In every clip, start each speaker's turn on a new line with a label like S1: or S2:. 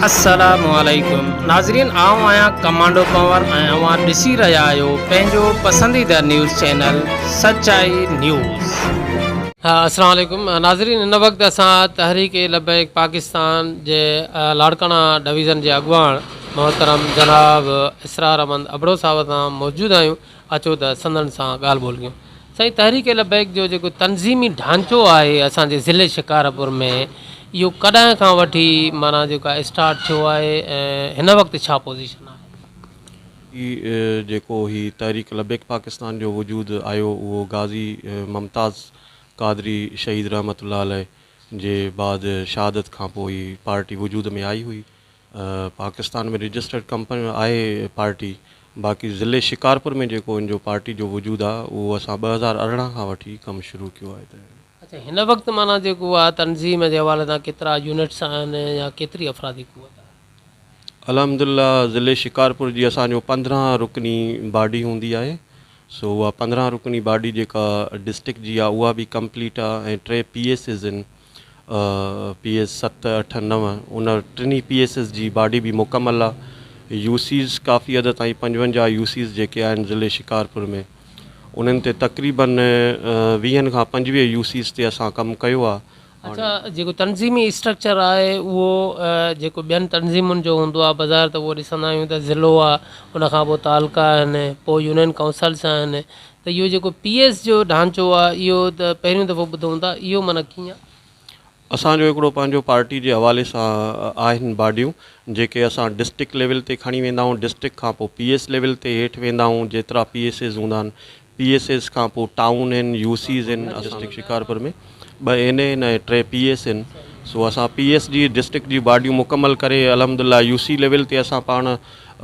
S1: السلام عليڪم ناظرين آئون آهيان ڪمانڊو پنور ۽ اوهان ڏسي رهيا آهيو پنهنجو پسنديده نيوز چينل سچائي نيوز. السلام عليڪم ناظرين هن وقت اسان تحريڪ لبيڪ پاڪستان جي لاڙڪاڻا ڊويزن جي اڳواڻ محترم جناب اسرار احمد ابڙو صاحب سان موجود آهيون اچو ته سندن سان ڳالهه ٻولهه ڪيون. سائين تحريڪ لبيڪ جو جيڪو تنظيمي ڍانچو آهي اسان جي ضلعي شڪارپور ۾ اهو ڪڏهن کان وٺي معنيٰ جيڪو آهي اسٽارٽ ٿيو آهي ۽ هن وقت ڇا پوزيشن آهي؟
S2: هي جيڪو هي تحريڪ لبيڪ پاڪستان جو وجود آيو اهو غازي ممتاز قادري شهيد رحمة الله عليه جي بعد شهادت کان پوء هي پارٽي وجود ۾ آئي هئي. پاڪستان ۾ رجسٽرڊ ڪمپني آهي پارٽي باقي ضلعي شڪارپور ۾ جيڪو ان جو پارٽي جو وجود آ اهو اسان 2018 کان وٺي ڪم شروع ڪيو آهي ته.
S1: اڇا هن وقت معنيٰ جيڪو آ تنظيم جي حوالي سان ڪيترا يونٽس آهن يا ڪيتري افرادي قوت آهي؟
S2: الحمدلله ضلعي شڪارپور جي اسان جو 15 رڪني باڊي هوندي آهي سو اها 15 رڪني باڊي جيڪا ڊسٽرڪٽ جي آ اها به ڪمپليٽ آ ۽ ٽي پي ايس ايز آهن پي ايس 7، 8، 9 ان ٽنهي پي ايسز جي باڊي به مڪمل آ. يو سيز ڪافي حد تائين 55 يو سيز جيڪي آهن ضلعي شڪارپور ۾ انهن تي تقريبن ويهن کان 25 يو سيز تي اسان ڪم ڪيو آ.
S1: اڇا جيڪو تنظيمي اسٽرڪچر آهي اهو جيڪو ٻين تنظيمن جو هوندو آ بظاهر ته اهو ڏسندا آهيون ته ضلعو آ ان کان پوء تعلقا آهن پوء يونين ڪائونسلس آهن ته اهو جيڪو پي ايس جو ڍانچو آ اهو ته پهريون دفعو ٻڌون ٿا اهو معنيٰ ڪيئن آ؟
S2: اسان جو هڪڙو پنهنجو پارٽي جي حوالي سان آهن باڊيون جيڪي اسان ڊسٽرڪٽ ليول تي کڻي ويندا آهيون ڊسٽرڪٽ کان پوء پي ايس ليول تي هيٺ ويندا آهيون جيترا پي ايس ايز هوندا آهن پي ايس ايز کان پوء ٽائون آهن يو سيز آهن ڊسٽرڪٽ شڪارپور ۾ ٻه اين اي آهن ۽ ٽي پي ايس آهن سو اسان پي ايس جي ڊسٽرڪٽ جي باڊيون مڪمل ڪري الحمدلله يو سي ليول تي اسان پاڻ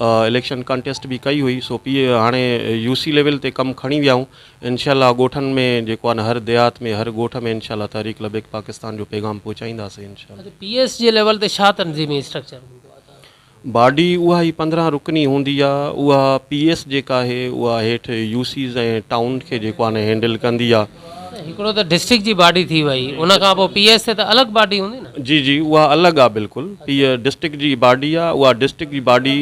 S2: اليڪشن ڪانٽيسٽ به ڪئي هئي سو پي هاڻي يو سي ليول تي ڪم کڻي ويا آهيون انشاء الله ڳوٺن ۾ جيڪو آهي نه هر ديهات ۾ هر ڳوٺ ۾ انشاء الله تحريڪ لبيڪ پاڪستان جو پيغام پهچائينداسين انشاء الله.
S1: اڇا پي ايس جي ليول تي ڇا تنظيمي اسٽرڪچر هوندو آهي توهان جو؟
S2: باڊي اها ئي 15 رڪني هوندي آهي اها پي ايس جيڪا آهي اها هيٺ يو سيز ۽ ٽائون کي جيڪو آهي نه هينڊل ڪندي آهي.
S1: هڪڙو ته ڊسٽرڪٽ جي باڊي ٿي وئي ان کان پوء پي ايس تي ته الڳ باڊي هوندي نه.
S2: جي جي اها الڳ آ بلڪل پي ڊسٽرڪٽ جي باڊي آ اها ڊسٽرڪٽ جي باڊي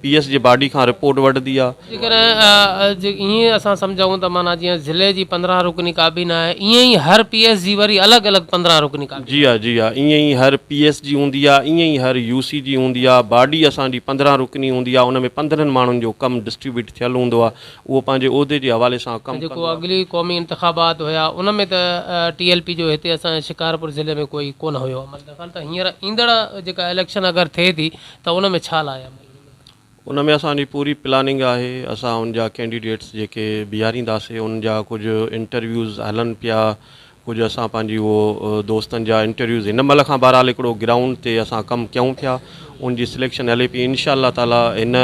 S2: پي ايس جي باڊي کان رپورٽ وٺندي آ.
S1: جيڪڏهن ائين اسان سمجهون ته معنيٰ جيئن ضلعي جي 15 رڪني ڪابينا آهي ائين ئي هر پي ايس جي وري الڳ الڳ 15 رڪني ڪابينا.
S2: جي ها جي ها ائين ئي هر پي ايس جي هوندي آ ائين ئي هر يو سي جي هوندي آ باڊي اسان جي 15 رڪني هوندي آ ان ۾ 15 ماڻهن جو ڪم ڊسٽريبيوٽ ٿيل هوندو آ اهو پنهنجي عهدي جي حوالي سان ڪم
S1: جيڪو ڪندو آهي. اڳلي قومي انتخابات هيا ان ۾ ته ٽي ايل پي جو هتي اسان جي شڪارپور ضلعي ۾ ڪوئي ڪونه هيو عمل دخل ته هينئر ايندڙ جيڪا اليڪشن اگر ٿئي ٿي ته ان ۾ ڇا لاء عمل هوندو؟
S2: ان ۾ اسان جي پوري پلاننگ آهي اسان ان جا ڪينڊيڊيٽس جيڪي بيهارينداسي ان جا ڪجهه انٽرويوز هلن پيا ڪجهه اسان پنهنجي اهو دوستن جا انٽرويوز هن مهل کان بهرحال هڪڙو گرائونڊ تي اسان ڪم ڪيون پيا ان جي سليڪشن هلي پئي انشاء الله تعالي هن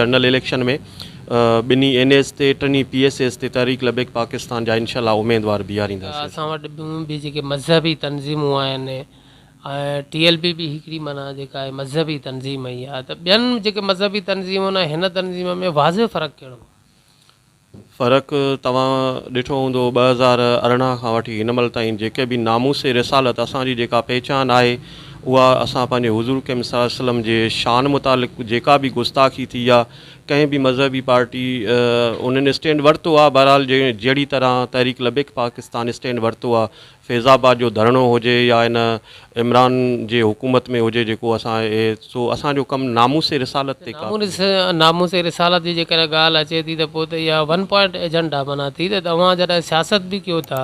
S2: جنرل اليڪشن ۾ ٻنهي اين ايز تي ٽنهي پي ايس ايز تي تحريڪ لبيڪ پاڪستان جا انشاء الله اميدوار بيهارينداسين.
S1: اسان وٽ ٻيون به جيڪي مذهبي تنظيمون آهن ۽ ٽي ايل پي به هڪڙي معنيٰ جيڪا آهي مذهبي تنظيم ئي آهي ته ٻين جيڪي مذهبي تنظيمن ۽ هن تنظيم ۾ واضح فرق ڪهڙو آهي؟
S2: فرق توهان ڏٺو هوندو 2018 کان وٺي هن مهل تائين جيڪي به ناموس رسالت اسان جي جيڪا پهچان آهي اها اسان پنهنجي حضور ڪريم صلي الله عليه وسلم جي شان متعلق جيڪا به گستاخي ٿي آ ڪنهن به مذهبي پارٽي انهن اسٽينڊ ورتو آ بهرحال جهڙي طرح تحريڪ لبيڪ پاڪستان اسٽينڊ ورتو آ فيض آباد جو ڌرڻو هجي يا هن عمران جي حڪومت ۾ هجي جيڪو اسان اهي سو اسان جو ڪم ناموس رسالت تي ڪافي.
S1: ناموس رسالت جي جيڪڏهن ڳالهه اچي ٿي ته پوء ته اها ون پوائنٽ ايجنڊا معنيٰ ٿي ته توهان جڏهن سياست به ڪيو ٿا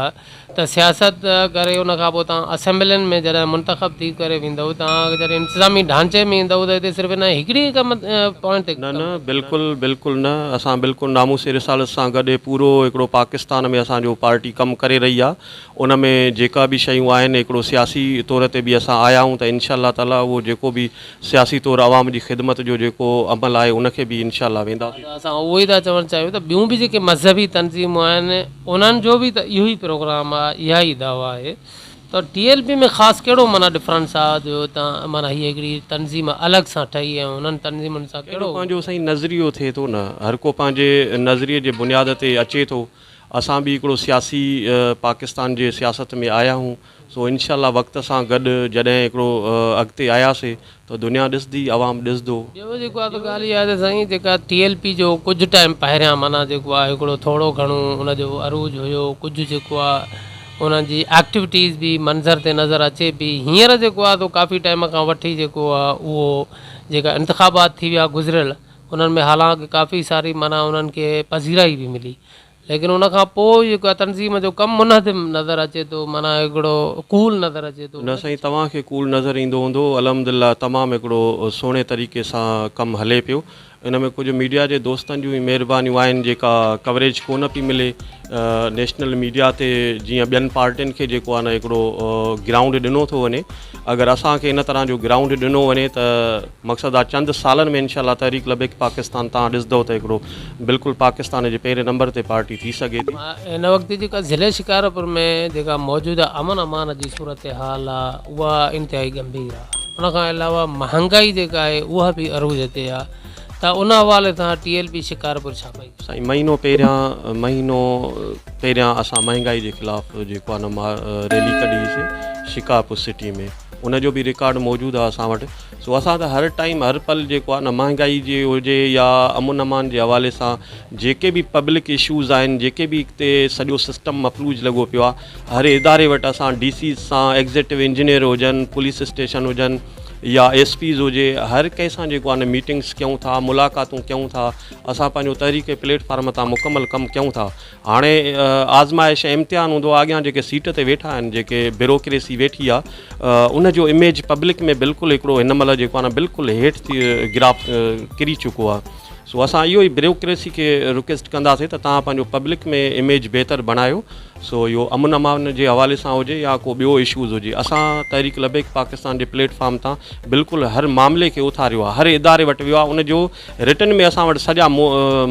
S1: ته سياست ڪري ان کان پوء توهان اسيمبلين ۾ جڏهن منتخب ٿي ڪري ويندؤ توهان جڏهن انتظامي ڍانچي ۾ ايندؤ ته هتي صرف ان هڪڙي ڪم پوائنٽ تي
S2: نه نه بلڪل بلڪل نه اسان بلڪل ناموس رسالت سان گڏ پورو هڪڙو پاڪستان ۾ اسان جو پارٽي ڪم ڪري رهي آهي ان ۾ جيڪا به شيون آهن هڪڙو سياسي طور تي به اسان آيا آهيون ته انشاء الله تعالي اهو جيڪو به سياسي طور عوام جي خدمت جو جيڪو عمل آهي ان کي به انشاء الله وينداسين.
S1: اسان اهو ئي ٿا چوڻ چاهيون ته ٻيون به جيڪي مذهبي تنظيمون آهن انهن جو به ته اهو ئي پروگرام آهي اها ئي دعويٰ آهي ته ٽي ايل پي ۾ خاص ڪهڙو معنيٰ ڊفرنس آهي جو تان معنيٰ هي هڪڙي تنظيم الڳ سان ٺهي ۽ انهن تنظيمن سان
S2: ڪهڙو پنهنجو سائين نظريو ٿئي ٿو نه هر ڪو پنهنجي نظريي جي بنياد تي اچي ٿو اسان به هڪڙو سياسي پاڪستان جي سياست ۾ آيا آهيون سو انشاء الله وقت سان گڏ جڏهن هڪڙو اڳتي آياسي ته دنيا ڏسندي عوام ڏسندو.
S1: ٻيو جيڪو آ ته ڳالهه اها آهي ته سائين جيڪا ٽي ايل پي جو ڪجهه ٽائيم پهريان معنيٰ جيڪو آ هڪڙو ٿورو گهڻو ان جو عروج هيو ڪجهه جيڪو آ انهن جي ايڪٽيوٽيز به منظر تي نظر اچي پي هينئر جيڪو آ ته ڪافي ٽائيم کان وٺي جيڪو آ اهو جيڪا انتخابات ٿي ويا گذريل انهن ۾ حالانڪ ڪافي ساري معنيٰ انهن کي پذيرائي به ملي ليڪن ان کان پوء جيڪو آهي تنظيم جو ڪم منهدم نظر اچي ٿو معنيٰ هڪڙو ڪول نظر اچي ٿو.
S2: نه سائين توهان کي ڪول نظر ايندو هوندو الحمدلله تمام هڪڙو سهڻي طريقي سان ڪم هلي پيو ان ۾ ڪجهه ميڊيا جي دوستن جون ئي مهربانيون آهن جيڪا ڪوريج ڪونه پئي ملي نيشنل ميڊيا تي جيئن ٻين پارٽين کي جيڪو آهي نه هڪڙو گرائونڊ ڏنو ٿو وڃي اگر اسان کي ان طرح جو گرائونڊ ڏنو وڃي ته مقصد آ چند سالن ۾ انشاء الله تحريڪ لبيڪ پاڪستان توهان ڏسندو ته هڪڙو بلڪل پاڪستان جي پهرين نمبر تي پارٽي ٿي سگهي ٿي.
S1: هن وقت جيڪا ضلعي شڪارپور ۾ جيڪا موجوده امن امان جي صورتحال آ اها انتهائي ڳنڀير آ ان کان علاوه مهانگائي جيڪا آهي اها به عروج تي آ ته ان حوالي سان ٽي ايل پي شڪارپور ڇا پئي.
S2: سائين مهينو پهريان مهينو پهريان اسان مهنگائي جي خلاف جيڪو آ نه ريلي ڪڍي هئي سي شڪارپور سٽي ۾ ان جو به رڪارڊ موجود آ اسان وٽ سو اسان ته هر ٽائيم هر پل جيڪو آهي نه مهانگائي جي هجي يا امن امان جي حوالي سان جيڪي به پبلڪ اشوز آهن جيڪي به هتي سڄو سسٽم مفلوج لڳو پيو آهي هر اداري وٽ اسان ڊي سيز سان ايگزيڪٽو انجنيئر هجن پوليس اسٽيشن هجن يا ايس پيز هجي هر ڪنهن سان جيڪو آهي نه ميٽنگس ڪيون ٿا ملاقاتون ڪيون ٿا اسان پنهنجو تحريڪ پليٽ فارم تان مڪمل ڪم ڪيون ٿا هاڻي آزمائش ۽ امتحان هوندو آهي اڳيان جيڪي سيٽ تي ويٺا آهن جيڪي بيوروڪريسي ويٺي آهي ان جو اميج پبلڪ ۾ بلڪل هڪڙو هن مهل جيڪو آهي نه بلڪل هيٺ ٿي گراف ڪري چڪو آهي سو اسان اهو ئي بيوروڪريسي کي رڪويسٽ ڪنداسين ته توهان پنهنجو پبلڪ ۾ اميج بهتر بڻايو سو اهو امن امان جي حوالي سان هجي يا ڪو ٻيو اشوز هجي اسان تحريڪ لبيڪ پاڪستان جي پليٽ فارم تان بلڪل هر معاملي کي اٿاريو آهي هر اداري وٽ ويو آهي ان جو رٽن ۾ اسان وٽ سڄا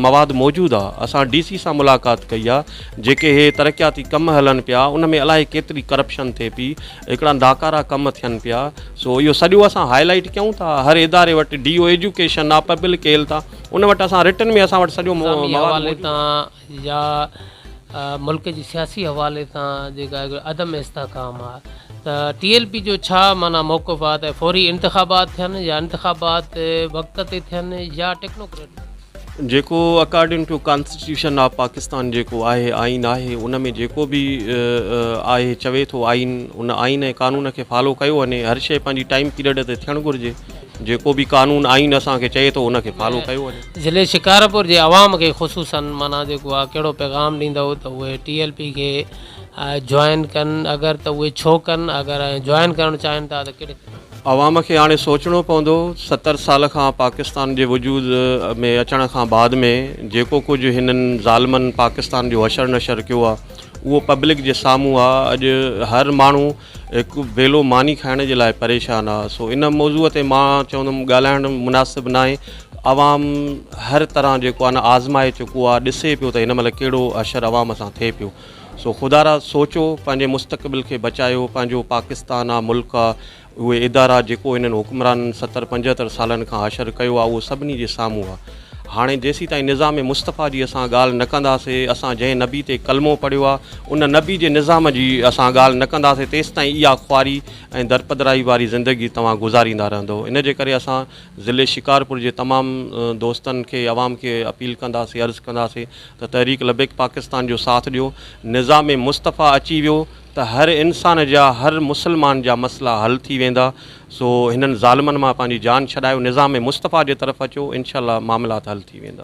S2: مواد موجود آ اسان ڊي سي سان ملاقات ڪئي آ جيڪي هي ترقياتي ڪم هلن پيا ان ۾ الائي ڪيتري ڪرپشن ٿئي پي هڪڙا ناڪارا ڪم ٿين پيا سو اهو سڄو اسان هائي لائيٽ ڪيون ٿا هر اداري وٽ ڊي او ايجوڪيشن آ پبلڪ هيلٿ آ ان وٽ اسان رٽن ۾ اسان وٽ سڄو
S1: انتظامي
S2: مواد
S1: حوالي
S2: موجود آ.
S1: تان يا ملڪ جي سياسي حوالي سان جيڪا هڪ عدم استحڪام آ ته ٽي ايل پي جو ڇا معنيٰ موقف آ ته فوري انتخابات ٿين يا انتخابات وقت تي ٿين يا ٽيڪنوڪريٽ.
S2: جيڪو according to constitution of Pakistan جيڪو آهي آئين آهي ان ۾ جيڪو به آهي چوي ٿو آئين ان آئين ۽ قانون کي فالو ڪيو وڃي هر شئي پنهنجي ٽائيم پيريڊ تي ٿيڻ گهرجي جيڪو به قانون آئين اسان کي چئي ٿو ان کي فالو ڪيو وڃي.
S1: ضلعي شڪارپور جي عوام کي خصوصا معنيٰ جيڪو آ ڪهڙو پيغام ڏيندؤ ته اهي ٽي ايل پي کي جوائن ڪن اگر ته اهي ڇو ڪن اگر جوائن ڪرڻ چاهين ٿا ته ڪهڙي طريقي.
S2: عوام کي هاڻي سوچڻو پوندو 70 سال کان پاڪستان جي وجود ۾ اچڻ کان بعد ۾ جيڪو ڪجهه هنن ظالمن پاڪستان جو حشر نشر ڪيو آ اهو پبلڪ جي سامهون آ اڄ هر ماڻهو هڪ ويلو ماني کائڻ جي لاء پريشان آ سو ان موضوع تي مان چوندم ڳالهائڻ مناسب ناهي عوام هر طرح جيڪو آ نه آزمائي چڪو آ ڏسي پيو ته هن مهل ڪهڙو حشر عوام سان ٿئي پيو سو خدارا سوچو پنهنجي مستقبل کي بچايو پنهنجو پاڪستان آ ملڪ آ اهي ادارا جيڪو هنن حڪمرانن ستر پنجهتر سالن کان حشر ڪيو آ اهو سڀني جي سامهون آ هاڻي جيسيتائين نظام مصطفيٰ جي اسان ڳالهه نه ڪنداسي، اسان جنهن نبي تي ڪلمو پڙهيو آ، ان نبي جي نظام جي اسان ڳالهه نه ڪنداسي، تيستائين اها خواري ۽ درپدرائي واري زندگي توهان گذاريندا رهندؤ. ان جي ڪري اسان ضلعي شڪارپور جي تمام دوستن کي، عوام کي اپيل ڪنداسي، عرض ڪنداسي ته تحريڪ لبيڪ پاڪستان جو ساٿ ڏيو. نظام مصطفيٰ اچي ويو ته هر انسان جا، هر مسلمان جا مسئلا حل ٿي ويندا. سو هنن ظالمن مان پنهنجي جان ڇڏايو نظام مصطفيٰ جي طرف اچو انشاء الله معاملات حل ٿي ويندا.